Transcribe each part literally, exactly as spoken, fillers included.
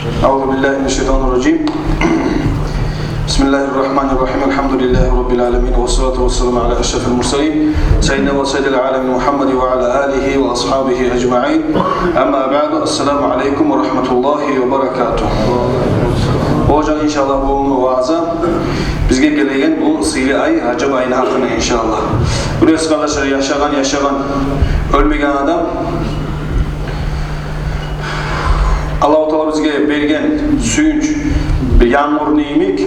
أعوذ بالله من الشيطان الرجيم. بسم الله الرحمن الرحيم. الحمد لله رب العالمين، والصلاة والسلام على أشرف المرسلين، سيدنا وسيد العالمين محمد وعلى آله وأصحابه أجمعين. أما بعد، السلام عليكم ورحمة الله وبركاته. Болажакъ, иншаллагь, бу вааза бизге гелеген бу сыйлы ай, Ражаб айны гьакъында, иншаллагь. Билесиз, къардашлар, яшагъан, яшагъан, оьлмеген адам, Аллагьу Таала бизге берген сююнч, бир янгурну йимик,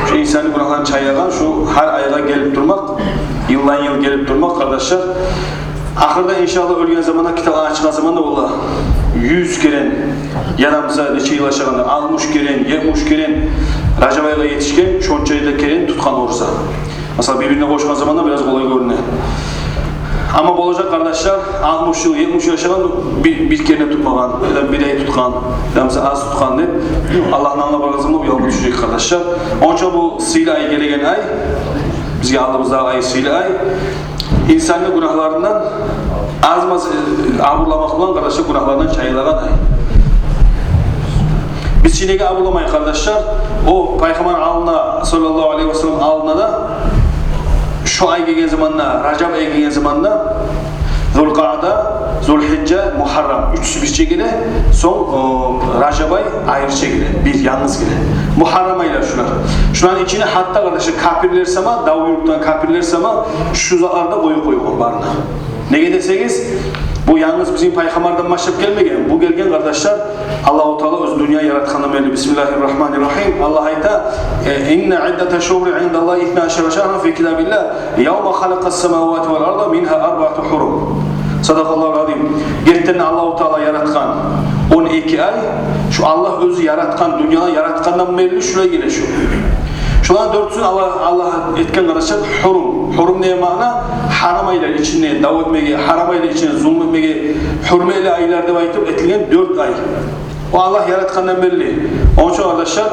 шу инсанны гюнагьларын чайагъан, шу гьар айгъа гелип турмакъ, йылдан-йыл гелип турмакъ, къардашлар. Ахырда, иншаллагь, оьлген заманда, китапланы ачгъан заманда, валлагь, юз керен, яда, мисал, нече йыл яшагъанда, алтмыш керен, етмиш керен Ражаб айгъа етишген, шонча да керен тутгъан ораза. Масала, бир-бирине къошгъан заманда бираз къолай гёрюне. Амма болажакъ, къардашлар, алтмыш йыл, етмиш йыл яшагъан, бир, бир керен тутмагъан, яда бир ай тутгъан, яда, мисал, аз тутгъан деп, Аллагьны алдына баргъан заманда бу ялгъа тюшежек, къардашлар. Онча бу сыйлы ай гелеген ай, бизге алдыбызда ай, сыйлы ай, инсанны гюнагьларындан аз-маз, э, абурламакъ булан, къардашлар, гюнагьлардан чайылагъан ай. Биз чи неге абурламайыкъ, къардашлар? О Пайхаммар алдына, саллаллагьу алайгьи ва саллам алдына да, шо ай гелген заманда, Ражаб ай гелген заманда, Зулкъаъда, Зулгьижжа, Мугьаррам, уьчюсю бирче геле, сонг, о, Ражаб ай айрыча геле, бир янгыз геле. Мугьаррам айлар шулар. Шуланы ичине гьатта, къардашлар, капирлер сама, дав юртдан капирлер сама, шу затлар да къоюп къойгъан барын да. Неге десегиз, бу янгыз бизин Пайхаммардан башлап гелмеген. Бу гелген, къардашлар, Аллагьу Таала оьзю дюнья яратгъандан берли. Бисмиллагьи ррагьмани ррагьим. Аллагь айта: «Э, инна иддата шшугьури индаллагьи исна ашара шагьран фи китабиллагь, явма халакъас самавати вал арда, мингьа арбаатун хурум». Садакъаллагьул азим. Гертиден Аллагьу Таала яратгъан он эки ай, шу Аллагь оьзю яратгъан, дюньяны яратгъандан берли шулай геле шу. Шуланы дёртюсюн Аллагь, Аллагь этген, къардашлар, хурум. Хурум не маъна? Гьарам айлар ичинде дав этмеге, гьарам айлар ичинде зулму этмеге гьюрметли айлар деп айтып этилген дёрт ай. О Аллагь яратгъандан берли. Онча, къардашлар,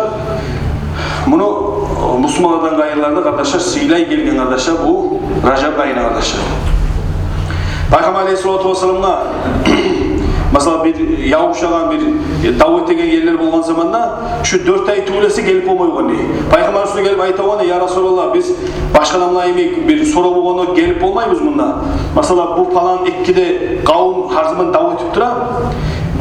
муну, о, мусулманлардан къайрылар да, къардашлар, сыйлай гелген, къардашлар, бу Ражаб айны, къардашлар. Пайхаммар алайгьиссалату вассаламгъа, масала, бир явушагъан, бир, э, дав этеген ерлер болгъан заманда, шу дёрт ай тюгюл эсе гелип болмай болгъан дей. Пайхаммар уьстюне гелип айта болгъан: «Я Расулаллагь, биз башгъа адамлар йимик бир сорав болгъанда гелип болмайбыз мунда. Масала, бу палан эки де къавум гьар заман дав этип тура.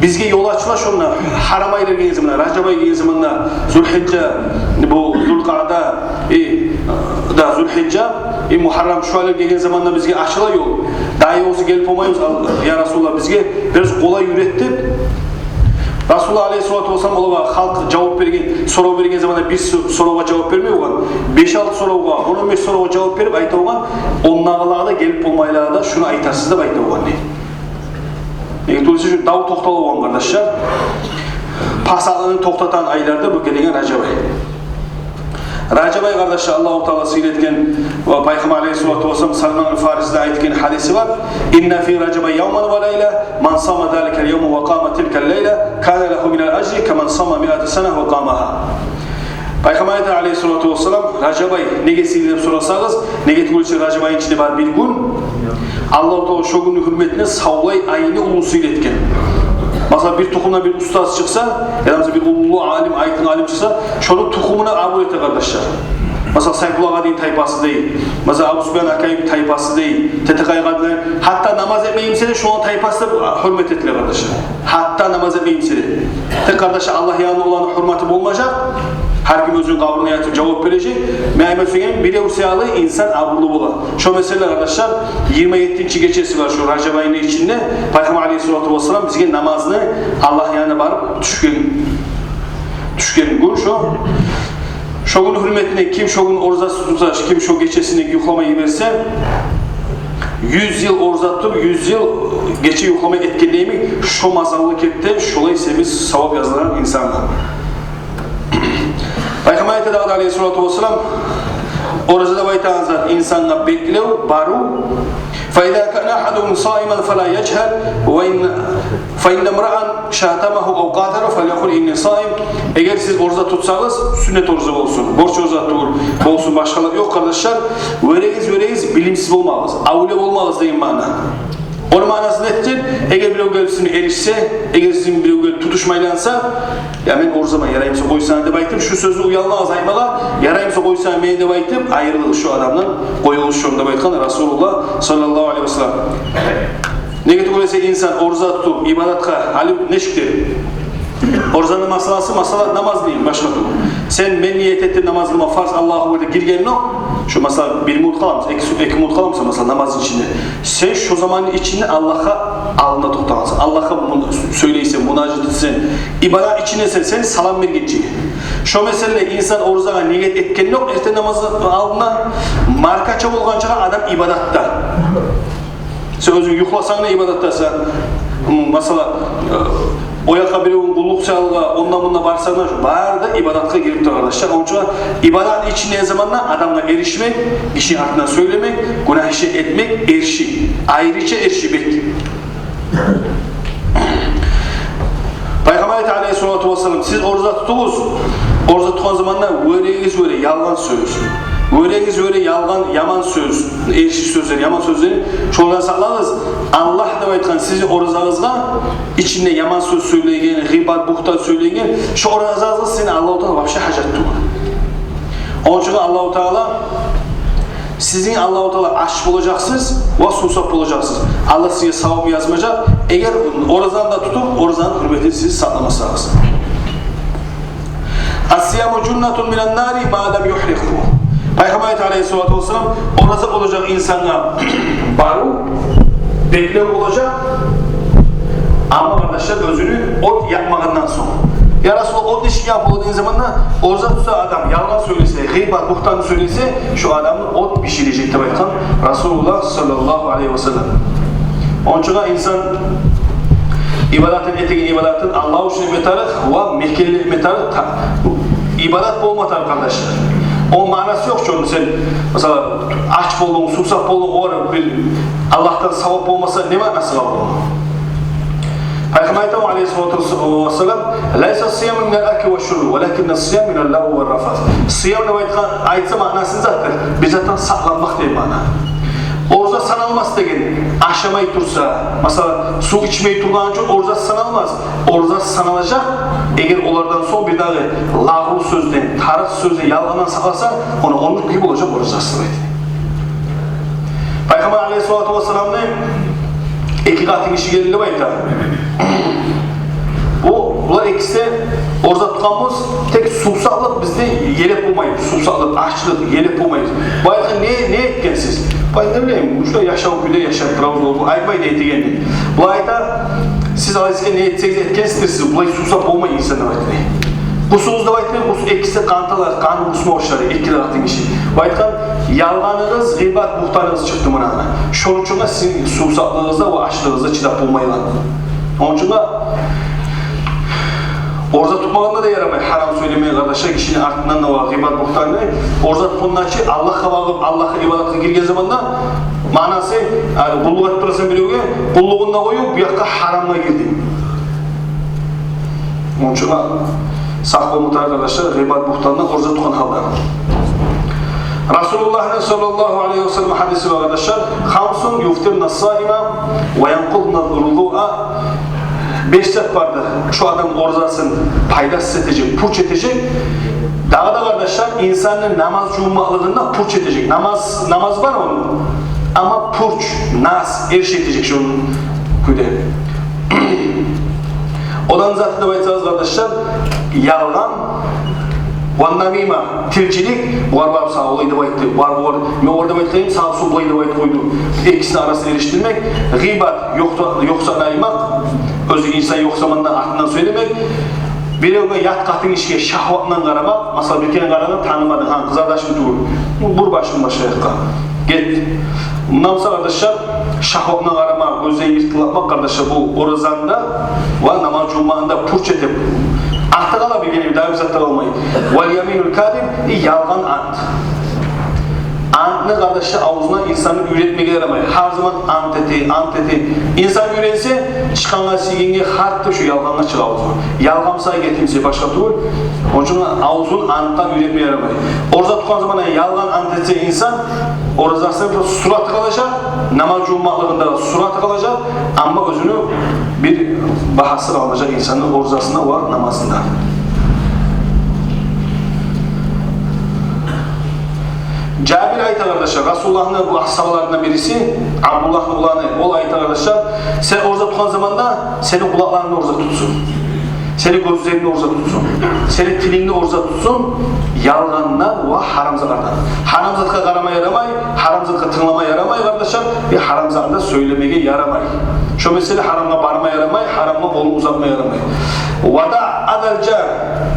Бизге ёл ачыла шонда, гьарам айлар гелген заманда, Ражаб ай гелген заманда, Зулгьижжа, бу Зулкъаъда, э, да, Зулгьижжа, э, Мугьаррам, шу айлар гелген заманда бизге ачыла ёл. Дагъы ёкъса гелип болмайбыз, ал-, я Расулаллагь, бизге бираз къолай юрет», — деп. Расулуллагь алайгьиссалату вассалам олагъа, халкъ жавап берген, сорав берген заманда бир со-, соравгъа жавап бермей болгъан. Беш-алты соравгъа, он, он беш соравгъа жавап берип айта болгъан: «Ондагъылагъа да, гелип болмайлагъа да шуну айтарсыз», — деп айта болгъан дей. Неге тюгюл эсе шу дав токътала болгъан, къардашлар. Пасатланы токътатагъан айларда бу гелеген Ражаб ай. Ражаб ай, къардашлар, Аллагьу Таала сыйлы этген, ва Пайхаммар алайгьиссалату вассалам Салман аль-Фарисиден айтгъан гьадиси бар: «Инна фи Ражаба явман ва лайла, ман сама заликал явма ва къама тилкал лайла, кана лагьу минал ажри каман сама миата сана ва къамагьа». Пайхаммар айта алайгьиссалату вассалам: Ражаб ай неге сыйлы деп сорасагъыз, неге тюгюл эсе Ражаб айны ичинде бар бир гюн, Аллагьу Таала шо гюнню гьюрметине савлай айны уллу сыйлы этген. Масала, бир тухумдан бир устаз чыкъса, яда, масала, бир уллу алим, айтгъан алим чыкъса, шону тухумуна абур эте, къардашлар. Масала, Сайпуллагь Гьадини тайпасы дей, масала, Абусупиян Акъайны тайпасы дей, Тетекъай Гьадини, гьатта намаз этмей буса да, шону тайпасы да гьюрмет этиле, къардашлар. Гьатта намаз этмей буса да. Тек, къардашлар, Аллагь янында оланы гьюрмети болмажакъ. Гьар ким оьзюню къабурунда ятып жавап бережек. Мен айтма сюегеним, бирев саялы инсан абурлу бола. Шо меселе, къардашлар, йигирма еттинчи гечеси бар шо Ражаб айны ичинде. Пайхаммар алайгьиссалату вассалам бизге намазны Аллагь янына барып тюшген, тюшген гюн шо. Шо гюнню гьюрметине ким шо гюн ораза тутса, ким шо гечесине юхламай йиберсе, юз йыл ораза тутуп, юз йыл гече юхламай этгенде йимик, шо мазаллы кепде шолай семиз савап язылгъан инсангъа. Пайхаммар айта дагъы да, алайгьиссалату вассалам, ораза деп айтагъан зат инсангъа беклев, барыв. Фа иза кана агьадукум саиман фала яжгьал, ва ин, фа инна мраан шатамагьу ав къаталагьу фалякъул инни саим. Эгер сиз ораза тутсагъыз, сюннет ораза болсун, борч ораза тюгюл болсун, башгъалар ёкъ, къардашлар, вёрегиз, вёрегиз, билимсиз болмагъыз, авлия болмагъыз деген маъна. Ону маънасы нетдир? Эгер бирев гелип сизин эришсе, эгер сизин бирев гелип тутушмайланса, я мен оразаман, яраймыса къойсана деп айтып, шу сёзню уялмагъыз айтмагъа, яраймыса къойсана мени деп айтып, айрылыгъыз шу адамдан, къоюгъуз шону деп айтгъан Расулуллагь саллаллагьу алайгьи ва саллам. Неге тюгюл эсе инсан ораза тутуп, ибадатгъа гьали нечикдир? Оразаны масъаласы, масъала намаз дейим, башгъа тюгюл. Сен мен ният этдим намаз къылма, фарз, Аллагьу акбар деп гиргенинг ёкъ. Шу, масала, бир минут къаламыса, эки, эки минут къаламыса, масала, намаз ичинде. Сен шу заманны ичинде Аллагьны алдында токътагъансан. Аллагьгъа мун-, сёйлейсен, мунажат этесен. Ибадат ичинде сен, сен салам бергинче. Шо масала, инсан оразагъа ният этген ёкъ, эртен намаз алдында, маркача болгъанчагъа адам ибадатда. Сен оьзюнг юхласанг да ибадатдасан. М, масала, э, о якъгъа биревню къуллукъ салыргъа, онда-мунда барсанг да, бары да ибадатгъа гирип тура, къардашлар. Онча ибадат ичинде заманда адамгъа эришмек, гишини артындан сёйлемек, гюнагь иш этмек эрши. Айрыча эрши бек. Пайхаммар айта алайгьиссалату вассалам: «Сиз ораза тутугъуз, ораза тутгъан заманда вёрегиз вёре ялгъан сёз, вёрегиз вёре ялгъан, яман сёз, эрши сёзлер, яман сёзлер, шолардан сакълагъыз. Аллагь, – деп айтгъан, – сизин оразагъызгъа ичинде яман сёз сёйлейген, гъыйбат, бугьтан сёйлейген, шо оразагъызгъа сизин Аллагьу Таала вообще гьажат тюгюл». Онча Аллагьу Таала, сизин Аллагьу Таала ач болажакъсыз ва сувсап болажакъсыз. Аллагь сизге савабын язмажакъ, эгер оразаны да тутуп, оразаны гьюрметин сиз сакъламасагъыз. «Ас-сияму жуннатун минан-нари ма лам югьрикъгьу». Пайхаммар айта алайгьиссалату вассалам, ораза болажакъ инсангъа бару, беклев болажакъ, амма, къардашлар, оьзюню от якъмагъандан сонг. «Я Расулуллагь, от нечик якъ бола?» деген заманда, ораза тутса адам, ялгъан сёйлесе, гъыйбат, бугьтан сёйлесе, шо адамны от биширежек деп айтгъан Расулуллагь саллаллагьу алайгьи ва саллам. Онча инсан ибадатын, этеген ибадатын Аллагь учун этме тарыкъ ва мекенли этме тарыкъ. Та-, ибадат болма тарыкъ, къардашлар. О маънасы ёкъ чу ону, сен, масала, ач болдунг, сувсап болдунг, о бир Аллагьдан савап болмаса, не маънасы бар ону? Пайхаммар айта алайгьиссалату вассалам: «Лайса ас-сияму минал акли ва шурби, валакинна ас-сияма минал лагъви ва рафас». Сиям деп айтгъан, айтса, маънасы затдыр, бир затдан сакъланмакъ деген маъна. Ораза саналмас деген, ашамай турса, масала, сув ичмей тургъан учун ораза саналмас. Ораза саналажакъ, эгер олардан сонг бир дагъы лагъву сёзден, тарыкъ сёзден, ялгъандан сакъласа, ону, ону кюй болажакъ оразасы деп айта. Пайхаммар алайгьиссалату вассаламны эки къатын гиши гелди деп айта. Бу, булар экиси: «Ораза тутгъанбыз, тек сувсаплыкъ бизде елеп болмайбыз, сувсаплыкъ, ачлыкъ, елеп болмайбыз». Бу айтгъан: «Не, не этгенсиз?» Бу айтгъан: «Не билейим, ушулай яшав кюйде яшап турабыз, ол айтмай не этегенни». Бу айта: «Сиз алайса не этсегиз этгенсиздир сиз, булай сувсап болмай инсан», – деп айтды. «Къусугъуз», – деп айтды. Къус-, экиси къанталар, къан къусма башлады, эки де къатын гиши. Бу айтгъан: «Ялгъаныгъыз, гъыйбат, бугьтаныгъыз чыкъды муна. Шону учун да сизин сувсаплыгъыгъызгъа ва ачлыгъыгъызгъа чыдап болмайгъан». Онча ораза тутмагъанда да ярамай гьарам сёйлемеге, къардашлар, гишини артындан да ва гъыйбат, бугьтанны. Ораза тутгъанда чы Аллагьгъа багъып, Аллагьгъа ибадатгъа гирген заманда маънасы, яни, къуллукъ этип турасан биревге, къуллугъунгну къоюп, бу якъгъа гьарамгъа гирдинг. Онча сакъ болма тарыкъ, къардашлар, гъыйбат, бугьтандан ораза тутгъан гьалда. Расулуллагьны саллаллагьу алайгьи ва саллам гьадиси бар, къардашлар: «Хамсун юфтирна ас-саима ва янкъудна ал-вузуа». Беш зат бардыр, шо адамны оразасын пайдасыз этежек, пуч этежек. Дагъы да, къардашлар, инсанны намаз жувунмакълыгъын да пуч этежек. Намаз, намаз бар ону, амма пуч, нас, эрши этежек шону кюйде. Одан зат деп айтсагъыз, къардашлар, ялгъан ва намима, тилчилик. Булар барып сагъа олай деп айтды, булар, булар, мен олай деп айтгъан эдим, сагъа со булай деп айтып къойду. Экисини арасын эришдирмек. Гъыйбат, ёкъ-, ёкъ санаймакъ, оьзю инсан ёкъ заманда артындан сёйлемек. Биревге, ят къатын гишиге шагьватындан къарамакъ, масала, бир керен къарадынг, танымадынг, гьа, къызардашым тюгюл, бур башынг башгъа якъгъа, гет. Мундан буса, къардашлар, шагьватындан къарамакъ, гёзлени йыртылдатмакъ, къардашлар, бу оразаны да ва намаз жувунмакъны да пуч этип, арты къала бир гене, дагъы бир зат да къалмай. Вал яминул казиб, и ялгъан ант. Антны, къардашлар, авзуна инсанны уьйретмеге ярамай. Гьар заман ант эте, ант эте. Инсан уьйренсе, чыкъгъангъа, сийгенге гьарт деп шо ялгъангъа чыгъа авзуна. Ялгъан буса гетимсе башгъа тюгюл. Ону учун авзун антгъа уьйретме ярамай. Ораза тутгъан заманда ялгъан ант этсе инсан, оразасыны бир сураты къалажакъ, намаз жувунмакълыгъында сураты къалажакъ, амма оьзюню бир багьасы къалмажакъ инсанны оразасында ва намазында. Жабир айта, къардашлар, Расулуллагьны бу асгьабаларындан бириси, Абдуллагьны уланы, ол айта, къардашлар: «Сен ораза тутгъан заманда сени къулакъларынг ораза тутсун, сени гёзлеринг ораза тутсун, сени тилинг ораза тутсун ялгъандан ва гьарам затлардан». Гьарам затгъа къарама ярамай, гьарам затгъа тынглама ярамай, къардашлар, ва гьарам затны сёйлемеге ярамай. Шо меселе, гьарамгъа барма ярамай, гьарамгъа къолун узатма ярамай. «Ва даъ азал жар»,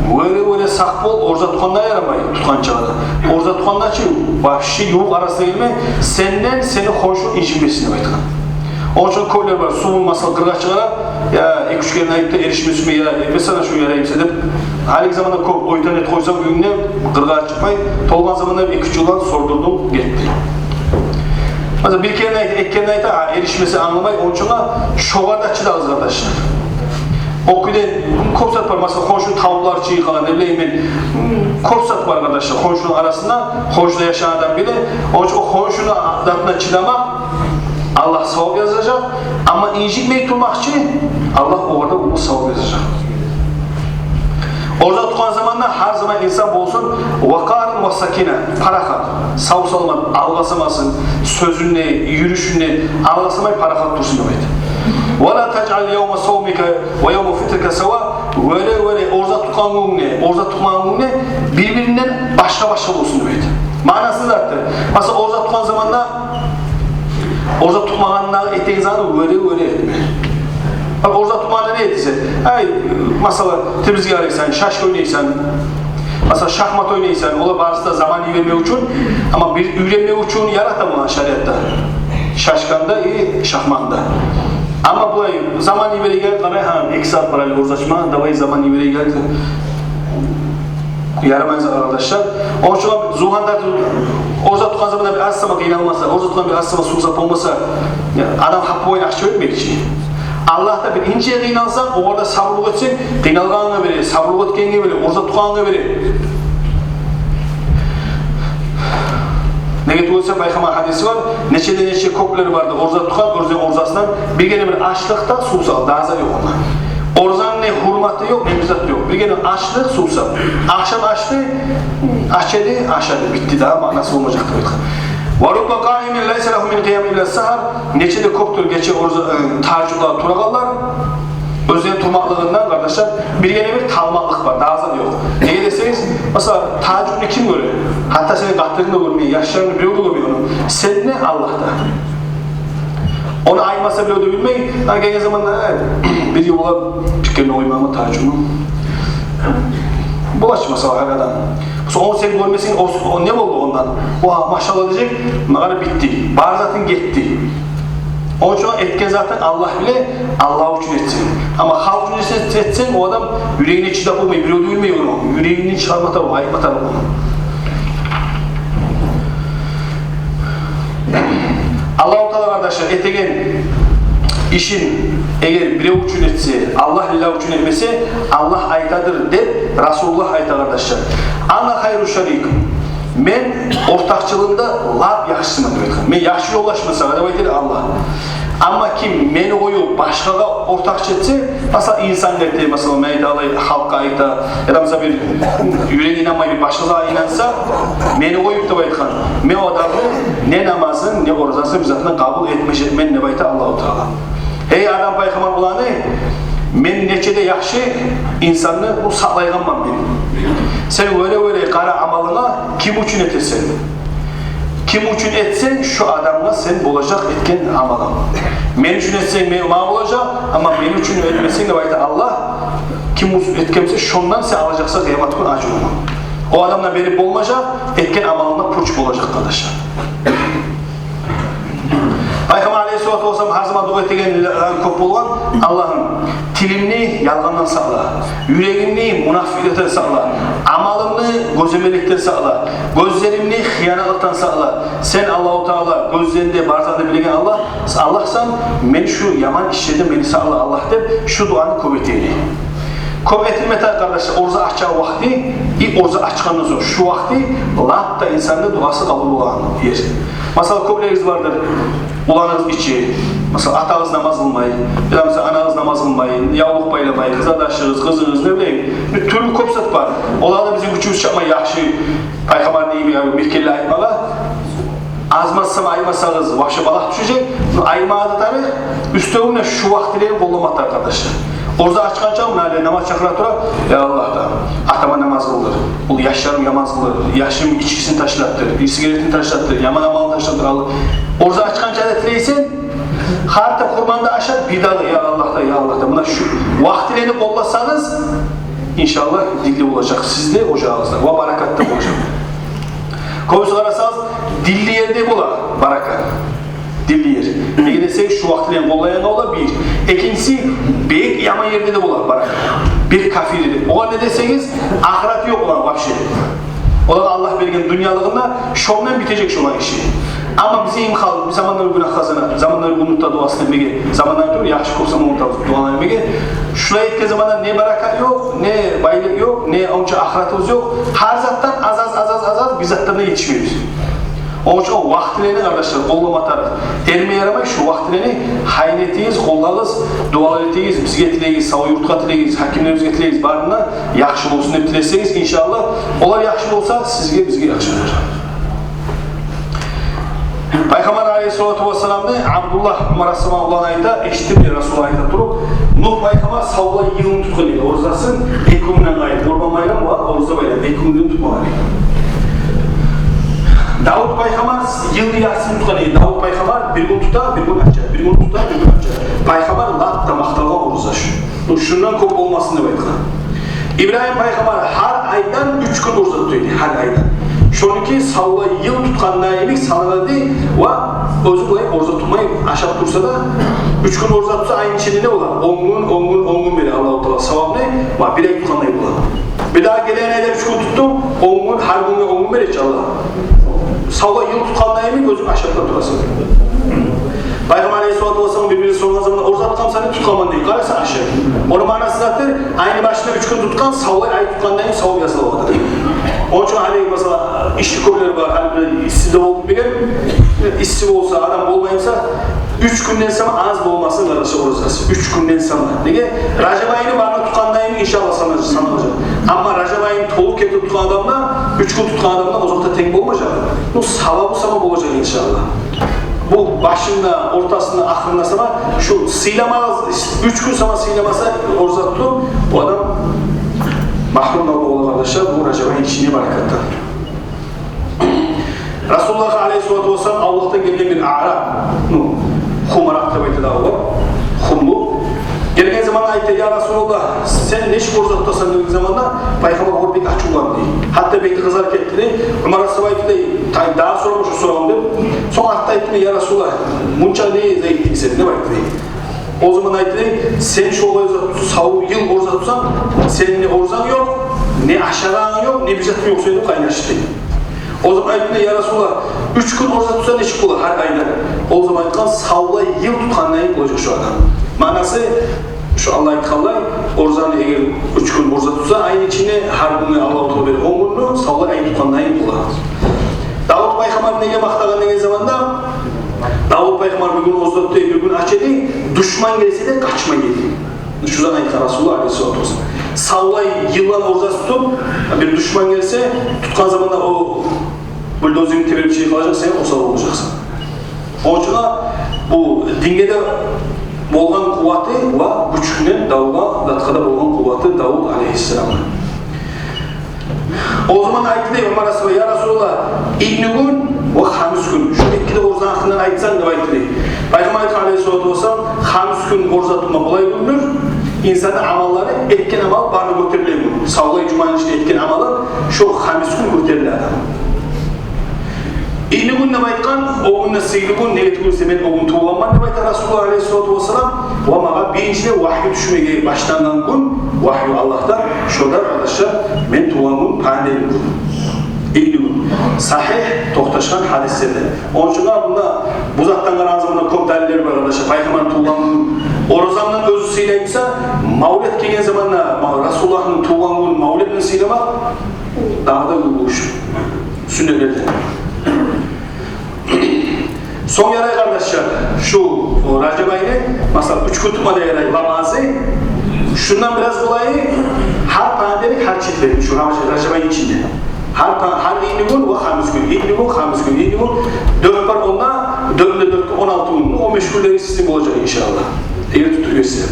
вёре-вёре сакъ бол, ораза тутгъанда ярамай, тутгъанчагъа да. Ораза тутгъанда чы, вообще ювукъ арасына гелме, сенден сени хоншунг инжинмесин деп айтгъан. Ону учун кёплер бар, сувун, масала, къыргъа чыгъара, я эки-уьч керен айтып да эришмесин, я этмесенг шо ярай буса деп. Гьалиги заманда кёп ойтан этип къойсанг уьюнгде, къыргъа чыкъмай, толгъан заманда эки-уьч йылдан сордурдунг, гетди. Масала, бир керен айта, эки керен айта, а, эришмесе англамай, ону учун шогъар да чыдагъыз, къардашлар. О кюйде кёп зат бар, масала, хоншу тавлар чыйкъала, не билейим мен, кёп зат бар, къардашлар, хоншуну арасында, хоншуда яшагъан адам биле. Ону учун о хоншуну затына чыдамакъ, Аллагь савап язажакъ, амма инжитмей турмакъ чы, Аллагь огъар да уллу савап язажакъ. Ораза тутгъан заманда гьар заман инсан болсун вакъар ва сакина, парахат, сав-саламат, алгъасамасын, сёзюнде, юрюшюнде алгъасамай, парахат турсун деп айта. «Ва ла тажъал явма савмика ва явма фитрика сава», вёре-вёре ораза тутгъан гюнюнг де, ораза тутмагъан гюнюнг де бир-биринден башгъа-башгъа болсун деп айта. Маънасы затдыр. Масала, ораза тутгъан заманда ораза тутмагъандагъы этеген затны вёре-вёре этме. Бакъ, ораза тутмагъанда не этесен? Ай, масала, телевизоргъа къарайсан, шашка ойнайсан, масала, шахмат ойнайсан, олар барысы да заман йибермек учун, амма бир уьйренмек учун ярата буну шариатда. Шашканы да и шахматны да. Амма булай заман йибереген, къарай, гьа, эки сагьат бар гьали ораза ачма, давай заман йибереген. Ярамай зат, къардашлар. Ону учун зугьанлар, ораза тутгъан заманда бир аз сама къыйналмаса, ораза тутгъан бир аз сама сувсап болмаса, я, адам гьап боюна акъча этмек чи. Аллагьда бир инче къыйналсанг, огъар да сабурлукъ этсенг, къыйналгъангъа бере, сабурлукъ этгенге бере, ораза тутгъангъа бере. Неге тюгюл десе, Пайхаммар гьадиси бар, нече де нече кёплер барды ораза тутгъан, оьзлени оразасындан бир гене бир ачлыкъ да, сувсап, дагъы зат ёкъ онда. Оразаны не гьюрмети ёкъ, не бир зат ёкъ. Бир гене ачлыкъ, сувсап. Ахшам ачды, ач эди, ашады, битди, дагъы маънасы болмажакъ деп айтгъан. «Ва рубба къаимин лайса лагьу мин къиямигьи илла сагьар». Нече де кёпдюр гече ораза, э, тагьажжудлар турагъанлар. Оьзлени турмакълыгъындан, къардашлар, бир гене бир талмакълыкъ бар, дагъы зат ёкъ. Неге десегиз, масала, тагьажжудну ким гёре? Гьатта сени къатынынг да гёрмей, яшларынг да, бирев де гёрмей ону. Сен де, Аллагь да. Ону айтмаса, бирев де билмей. Гьа, гелген заманда, э, бир йыл бола, бир керен къоймагъанман тагьажжудну. Бола чы, масала, гьар адам. Сонг ону сен гёрмесенг, о, о не болду ондан? О, машалла дежек, магъа битди. Бар затынг гетди. Ону учун этген затынг Аллагь биле, Аллагь учун этсенг. Амма халкъ учун этсе-, этсенг, о адам юрегине чыдап болмай, бирев де билмей ону. Юрегинден чыгъарма тарыкъ, айтма тарыкъ ону. Аллагьу Таала, къардашлар, этеген ишин эгер бирев учун этсе, Аллагь лиллагь учун этмесе, Аллагь айтадыр деп Расулуллагь айта, къардашлар: «Ана хайру шарик». Мен ортакъчылыгъында лап яхшысыман деп айтгъан. Мен яхшы ёлдашман сагъа деп айта Аллагь. Амма ким мени къоюп башгъагъа ортакъчы этсе, масала, инсан эрте, масала, мен айтайым, халкъгъа айта, яда, масала, бир юреги инанмай бир башгъа затгъа инанса, мени къоюп деп айтгъан, мен о адамны не намазын, не оразасын, бир затын къабул этмежекмен деп айта Аллагьу Таала. Гьей Адам пайхаммар уланы, мен нече де яхшы инсанны бу сакълайгъанман мен. Сен вёре-вёре къара амалынга, ким учун этесен. Ким учун этсенг, шо адамгъа сен болажакъ этген амалынг. Мен учун этсенг, мен, магъа болажакъ, амма мен учун этмесенг, деп айта Аллагь, ким учун этген буса, шондан сен алажакъсан къыямат гюн ажрунг. О адамгъа берип болмажакъ, этген амалынга пуч болажакъ, къардашлар. Пайхаммар алейгьиссалату вассалам гьар заман дуа этеген кёп болгъан: «Аллагьым, Тилимни ялгъандан сакъла, юрегимни мунафикъликден сакъла, амалымны гёземелликден сакъла, гёзлеримни хыянатлыкъдан сакъла. Сен, Аллагьу Таала, гёзлени де, бар затны билеген Аллагь, Аллагьсан, мени шу яман ишлерден мени сакъла, Аллагь, деп, шу дуаны кёп этейик. Кёп этилме тарыкъ, къардашлар, ораза ачагъан вакъти и ораза ачгъандан сонг, шу вакъти лап да инсанны дуасы къабул болагъан ер. Масала, кёплеригиз бардыр, уланыгъыз иче, масала, атагъыз намаз къылмай, яда, масала, анагъыз намаз къылмай, явлукъ байламай, къызардашыгъыз, къызыгъыз, не билейим, бир тюрлю кёп зат бар. Олагъа да бизин гючюбюз чатмай яхшы, Пайхаммарны йимик, яни, мекенли айтмагъа. Аз-маз сама айтмасагъыз, вообще балагь тюшежек. Но айтмагъа да тарыкъ, уьстевюне шу вакътилени къоллама тарыкъ, къардашлар. Ораза ачгъанча, муна, гьали намаз чакъыра тура, я Аллагь, да, атама намаз къылдыр, ол яшларым намаз къылыр, яшым ичкисин ташлатдыр, сигаретин ташлатдыр, яман амалын ташлатдыр, Аллагь. Ораза ачгъанча да тилейсен, гьатта хурманы да ашап, бир дагъы, я Аллагь, да, я Аллагь, да, муна шу вакътилени къолласагъыз, иншаллагь, динли болажакъ сиз де, ожагъыгъыз да, ва баракат да болажакъ. Кёбюсю къарасагъыз, динли ерде бола баракат. Динли ер. Неге десегиз, шу вакътилени къоллайгъангъа бола, бир. Экинчиси, бек яман ерде де бола баракат. Бир капир ерде. Огъар не десегиз, ахыраты ёкъ огъар вообще. Огъар Аллагь берген дюньялыгъында шондан битежек шоланы иши. Амма бизин йимик халкъ, биз замандан гюн къазана, замандан гюн унута дуасын этмеге, замандан гюн яхшы кёп заман унутабыз дуаны этмеге. Шулай этген заманда не баракат ёкъ, не байлыкъ ёкъ, не онча ахыратыбыз ёкъ. Гьар затдан аз-аз, аз-аз, аз-аз, бир затдан да етишмейбиз. Ону учун вакътилени, къардашлар, къоллама тарыкъ. Эрме ярамай шу вакътилени, гьайын этигиз, къоллагъыз, дуалар этигиз, бизге тилегиз, сав юртгъа тилегиз, гьакимлерибизге тилегиз, барына яхшы болсун деп тилесегиз, иншаллагь, олар яхшы болса, сизге, бизге яхшы болажакъ. Пайхаммар алейгьиссалату вассаламны Абдуллагь, Умар асгьабаны уланы, айта, эшитдим дей Расулуллагь айта туруп, Нугь пайхаммар савлай йылны тутгъан эди оразасын, эки гюнден къайры, Къурбан байрам ва ораза байрам, эки гюнден тутмагъан эди. Давут пайхаммар йылны яртысын тутгъан эди. Давут пайхаммар бир гюн тута, бир гюн ача, бир гюн тута, бир гюн ача. Пайхаммар лап да макъталгъан ораза шу. Ну, шундан кёп болмасын деп айтгъан. Ибрагьим пайхаммар гьар айдан уьч гюн ораза тута эди, гьар айдан. Шонуки савлай йыл тутгъанда йимик санала эди, ва оьзю булай ораза тутмай, ашап турса да, уьч гюн ораза тутса, айны ичинде не бола? Он гюн, он гюн, он гюн бере Аллагьу Таала савабын, ва бир ай тутгъандай бола. Бир дагъы гелеген айда уьч гюн тутдунг, он гюн, гьар гюнге он гюн бере чи Аллагь. Савлай йыл тутгъанда йимик оьзюнг ашап да турасан. Пайхаммар алейгьиссалату вассалам бир-бирине соргъан заманда, ораза тутгъанмысан деп, тутгъанман дей. Къараса, ашай. Ону маънасы затдыр, айны башында уьч гюн тутгъан, савлай ай тутгъандай савап языла олагъа. Ону учун гьали, масала, ишли кюнлер бар, гьали бир исси де болуп билген, исси болса, адам болмай буса, уьч гюнден сама аз болмасын, къардашлар, оразасы. Уьч гюнден сама. Неге? Ражаб айны барына тутгъанда йимик, иншаллагь, сана-, саналажакъ. Амма Ражаб айны толу гетип тутгъан адамгъа, уьч гюн тутгъан адамгъа озокъда тенг болмажакъ. Ну, савабы сама болажакъ, иншаллагь. Бу башында, ортасында, ахырында сама, шу сыйламагъыз, уьч гюн сама сыйламаса ораза тутуп, о адам магьрум бола, къардашлар, бу Ражаб айны ичинде баракатдан. Расулуллагь алейгьиссалату вассалам авлакъдан гелген бир аъраб, ну, хумаракъ деп айта дагъы олар, хумлу. Гелген заманда айтды: «Я Расулуллагь, сен нечик ораза тутасан?» — деген заманда, пайхаммар огъар бек ачувланды дей. Гьатта бети къызарып гетди дей. Умар асгьаба айтды дей: «Тай, дагъы сорама шу соравну», — деп. Сонг артда айтды дей: «Я Расулуллагь, мунча не зат этдинг сен?» — деп айтды дей. О заман айтды дей: «Сен шолай зат, сав йыл ораза тутсанг, сени не оразанг ёкъ, не ашагъанынг ёкъ, не бир затынг ёкъ сени», — деп къайнашды дей. О заман айтды дей: «Я Расулуллагь, уьч гюн ораза тутса нечик бола гьар айда?» О заман айтгъан: «Савлай йыл тутгъандай болажакъ шу адам». Маънасы, шу Аллагь айтгъанлай, оразаны эгер уьч гюн ораза тутса айны ичинде, гьар гюнге Аллагьу Таала бере он гюнню, савлай ай тутгъандай бола. Давут пайхаммар неге макътагъан деген заманда, Давут пайхаммар бир гюн ораза тута эди, бир гюн ача эди, душман гелсе де къачмай эди. Шу затны айтгъан Расулуллагь алейгьиссалату вассалам. Савлай йылланы оразасын тутуп, бир душман гелсе, тутгъан заманда о бульдозерни теберип чыгъып къалажакъ, сен осал болажакъсан. Ону учун бу динге де болгъан къуваты ва гючюнден давгъа, затгъа да болгъан къуваты Давут алейгьиссаламны. О заман айтды дей Умар асгьаба: «Я Расулуллагь, итнигюн ва хамисгюн, шу эки де оразаны гьакъындан айтсанг», — деп айтды дей. Пайхаммар айтгъан алейгьиссалату вассалам: «Хамисгюн ораза тутма булай гюндюр, инсанны амаллары, этген амал бары гётерилеген гюн. Савлай жуманы ичинде этген амалы шо хамисгюн гётериле адам». Итни гюн деп айтгъан, о гюн де сыйлы гюн, неге тюгюл эсе мен о гюн тувгъанман деп айта Расулуллагь алейгьиссалату вассалам. Ва магъа биринчилей вагью тюшмеге башлангъан гюн, вагью Аллагьдан, шо да, къардашлар, мен тувгъан гюн понедельник гюн. Итни гюн. Сагьигь, токъташгъан гьадислерде. Ону учун да мунда бу затдан къарагъан заманда кёп далиллер бар, къардашлар. Пайхаммар тувгъан гюн оразадан оьзю сыйлаймыса, мавлет гелген заманда, ма-, Расулуллагьны тувгъан гюн мавлетни сыйламакъ дагъы да уьлгю иш. Сюннетлерден. Сонг ярай, къардашлар, шу, о, Ражаб айны, масала, уьч гюн тутма да ярай, лап азы. Шундан бираз къолайы, гьар понедельник, гьар четверг, шу Раж-, Ражаб айны ичинде. Гьар пон-, гьар итни гюн ва хамис гюн, итни гюн, хамис гюн, итни гюн. Дёрт бар онда, дёртюнде дёрт гюн, он алты гюн, он беш гюнлери сизин болажакъ, иншааллагь. Эгер тутуп берсе.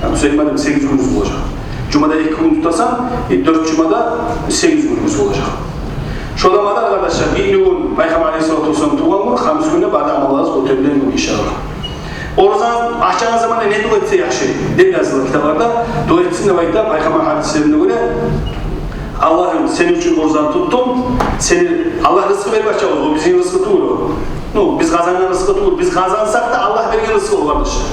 Гьа, Сюлейман, сегиз гюнюгюз болажакъ. Жумада эки гюн тутасан, э, дёрт жумада сегиз гюнюгюз болажакъ. Шо да мадар, къардашлар, итни гюн Пайхаммар алейгьиссалату вассалам тувгъан гюн, хамис гюн де бары амалларыгъыз гётерилген гюн, иншааллагь. Оразаны ачагъан заманда не дуа этсе яхшы деп язылгъан китапларда, дуа этсин деп айта Пайхаммар гьадислерине гёре: «Аллагьым, сени учун оразаны тутдум, сени, Аллагь рызкъы берип ача, о бизин рызкъы тюгюл о. Ну, биз къазангъан рызкъы тюгюл, биз къазансакъ да, Аллагь берген рызкъы о, къардашлар.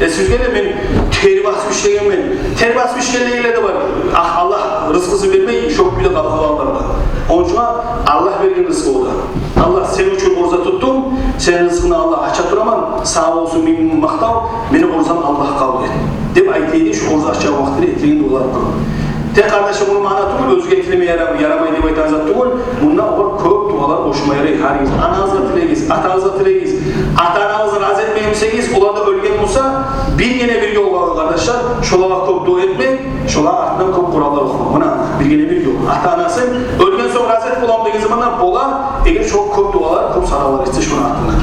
Э, сизге де мен тер басып ишлегенмен». Тер басып ишлегенлер де бар. Ах, Аллагь рызкъысын бермей, шо кюйде къалгъанлар да. Ону учун Аллагь берген рызкъы о да. «Аллагь, сени учун ораза тутдум, сени рызкъынгны, Аллагь, ача тураман, сагъа болсун минг макътав, мени оразамны, Аллагь, къабул эт», — деп айта эди, шу ораза ачагъан вакътиде этеген дуалар бар. Тек, къардашлар, муну маънасы тюгюл, оьзюне тилеме ярам-, ярамай деп айтагъан зат тюгюл. Мунда олар кёп дуалар къошма ярай. Гьаригиз анагъызгъа тилегиз, атагъызгъа тилегиз. Ата-анагъызны рази этмеген бусагъыз, олар да оьлген буса, биргине бир ёл бар, къардашлар, шолагъа кёп дуа этмек, шолагъа артындан кёп Къуранлар охумакъ. Муна биргине бир ёл. Ата-анасы оьлген сонг рази этип боламы деген заманда бола, эгер шо кёп дуалар, кёп садагъалар этсе шону артындан.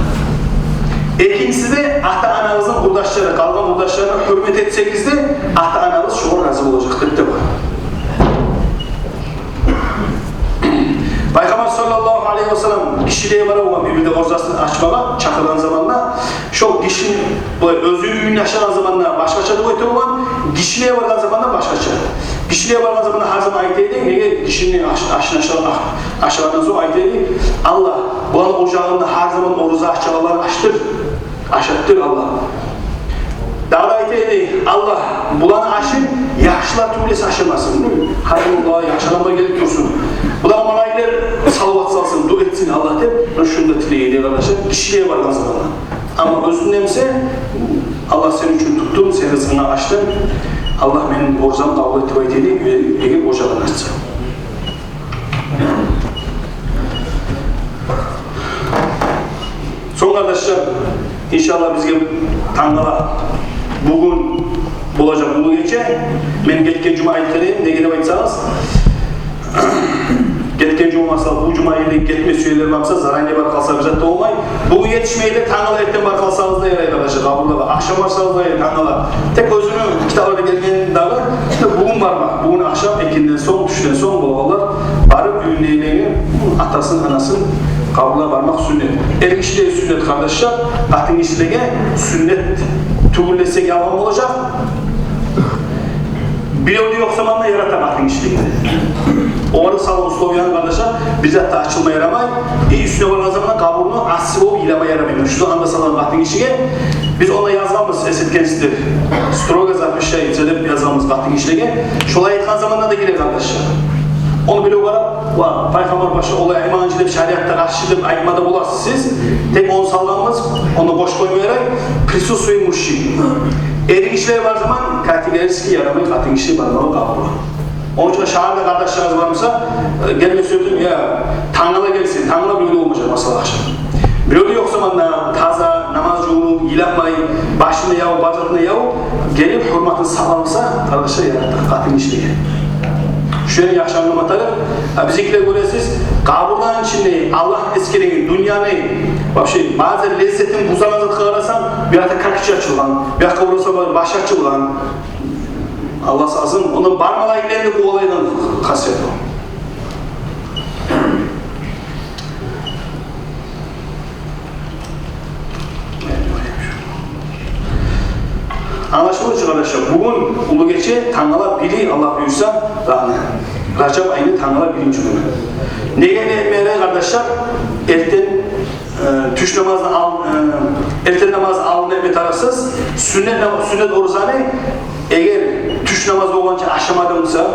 Экинчиси де, ата-анагъызны къурдашлары, къалгъан къурдашларына гьюрмет этсегиз де, ата-анагъыз шогъар рази болажакъ деп де бар. Пайхаммар саллаллагьу алайгьи ва саллам гишилеге бара болгъан бир-бирде оразасын ачмагъа чакъыргъан заманда, шо гишини, бу оьзю уьюнде ашагъан заманда башгъача дуа эте болгъан, гишилеге баргъан заманда башгъача. Гишилеге баргъан заманда гьар заман айта эди, неге, гишини аш-, ашын аша-, аш-, ашагъандан сонг айта эди: «Аллагь, буланы ожагъында гьар заман ораза ачагъанланы ашдыр. Ашатдыр, Аллагь». Дагъы да айта эди: «Аллагь, буланы ашын яхшылар тюгюл эсе ашамасын. Гьар заман булар яхшы адамлар гелип турсун. Буланы малайиклер салават салсын, дуа этсин, Аллагь», — деп, шуну да тилей эди, къардашлар, гишилеге баргъан заманда. Амма оьзюнде буса, «Аллагь, сени учун тутдум, сени рызкъынгны ачдым. Аллагь, мени оразамны къабул эт», — деп айта эди, эгер ожагъын ачса. Сонг, къардашлар, иншаллагь, бизге тангала бугюн болажакъ уллу гече. Мен гетген жума айтгъан эдим, неге деп айтсагъыз, гетген жума, масала, бу жума йимик гетме сюегенлер бар буса, заранее барып къалса, бир зат да болмай. Бугюн етишмей де, тангала эртен барып къалсагъыз да ярай, къардашлар, къабурлагъа. Ахшам барсагъыз да ярай, тангала. Тек оьзюню китаплары гелген дагъы, бугюн бармакъ. Бугюн ахшам экинден сонг, тюшден сонг болгъанлар барып, уьюндегилени, атасын, анасын къабурлагъа бармакъ сюннет. Эргишилеге сюннет, къардашлар, къатынгишилеге сюннет тюгюл десек, ялгъан болажакъ. Бирев де ёкъ заманда ярата къатынгишилеге. Огъар салгъан условияны, къардашлар, бир зат да ачылма ярамай. И уьстюне баргъан заманда къабурну асси болуп йылама ярамай. Шу заманда салгъан къатынгишиге биз онда язгъанбыз, эс этгенсиздир, строго запрещается деп язгъанбыз къатынгишилеге. Шолай айтгъан заманда да геле, къардашлар. Ону бирев къарап: «Ва, Пайхаммар башгъа, олай айтмагъан чы», — деп, шариатгъа къаршы деп айтма да боласыз сиз. Тек ону салгъанбыз, ону къошуп къойма ярай: «Присутствие мужчин». Эргишилер бар заман категорически ярамай къатынгиши бармагъа къабургъа. Ону учун шагьарда къардашларыгъыз бар буса, э, гелме сюйсегиз, я тангала гелсин, тангала бирев де болмажакъ, масала, ахшам. Бирев де ёкъ заманда, таза, намаз жувунуп, йылатмай, башын да явуп, бар затын да явуп, гелип, гьюрметин сакълагъан буса, къардашлар, ярата къатынгишилеге. Шуланы яхшы англама тарыкъ. А бизикилер, гёресиз, къабурланы ичинде Аллагьны эсгереген, дюньяны, вообще, базы леззетин бузагъан затгъа къарасанг, бу якъда как ичи ачылгъан, бу якъгъа къарасанг, башы ачылгъан. Аллагь сакъласын, онда бар малайиклени де къувалайгъан хасият о. Англашылды чы, къардашлар, бугюн уллу гече, тангала били, Аллагь буюрса, рагьны. Ражаб айны тангала биринчи гюню. Неге не этмеге ярай, къардашлар? Эртен, э, тюш намазны ал-, э, эртен намазны алдын этме тарыкъсыз. Сюннет нама-, сюннет оразаны эгер тюш намаз болгъанча ашамадынг буса,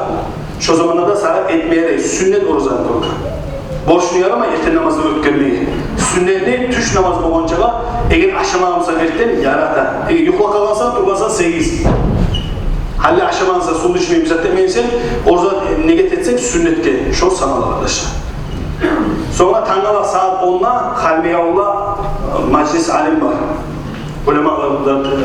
шо заманда да сагъа этмеге ярай сюннет оразаны тургъан. Борчну ярамай эртен намазны оьтгермеге. Сюннетни тюш намаз болгъанчагъа, эгер ашамагъан бусанг эртен, ярата. Эгер юхлап къалгъан бусанг, тургъан бусанг сегиз. Гьали ашамагъан бусанг, сув ичмей, бир зат этмеген бусанг, ораза негет этсенг сюннетге, шо санала, къардашлар. Сонг тангала сагьат онда Халимбекавулда, э, мажлис алим бар. Уламалар,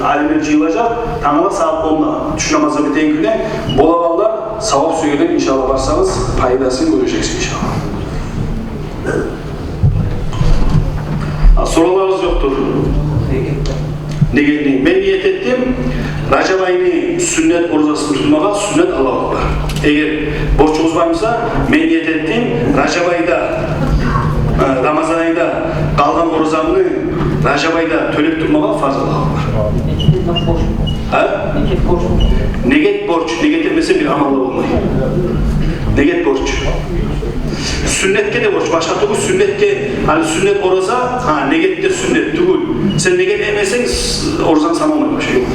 алимлер жыйылажакъ, тангала сагьат онда, тюш намазы битеген гюнде. Болагъанлар, савап сюегенлер, иншаллагь, барсагъыз, пайдасын гёрежексиз, иншаллагь. А, сорагъанларыгъыз ёкъдур? Неге, неге? Мен ниет этдим Ражаб айны сюннет оразасын тутмагъа, сюннет, Аллагьу акбар. Эгер борчугъуз бар буса, мен ниет этдим Ражаб айда, э, Рамазан айда къалгъан оразамны Ражаб айда тёлеп тутмагъа, фарз, Аллагьу акбар. Нечик борч? А? Нечик борч? Негет борч, негет этмесенг бир амал да болмай. Негет борч. Сюннетге де борч, башгъа тюгюл сюннетге, гьали сюннет ораза, гьа, негет де сюннет тюгюл. Сен негет этмесенг, с-, оразанг саналмай, башгъа ёкъ.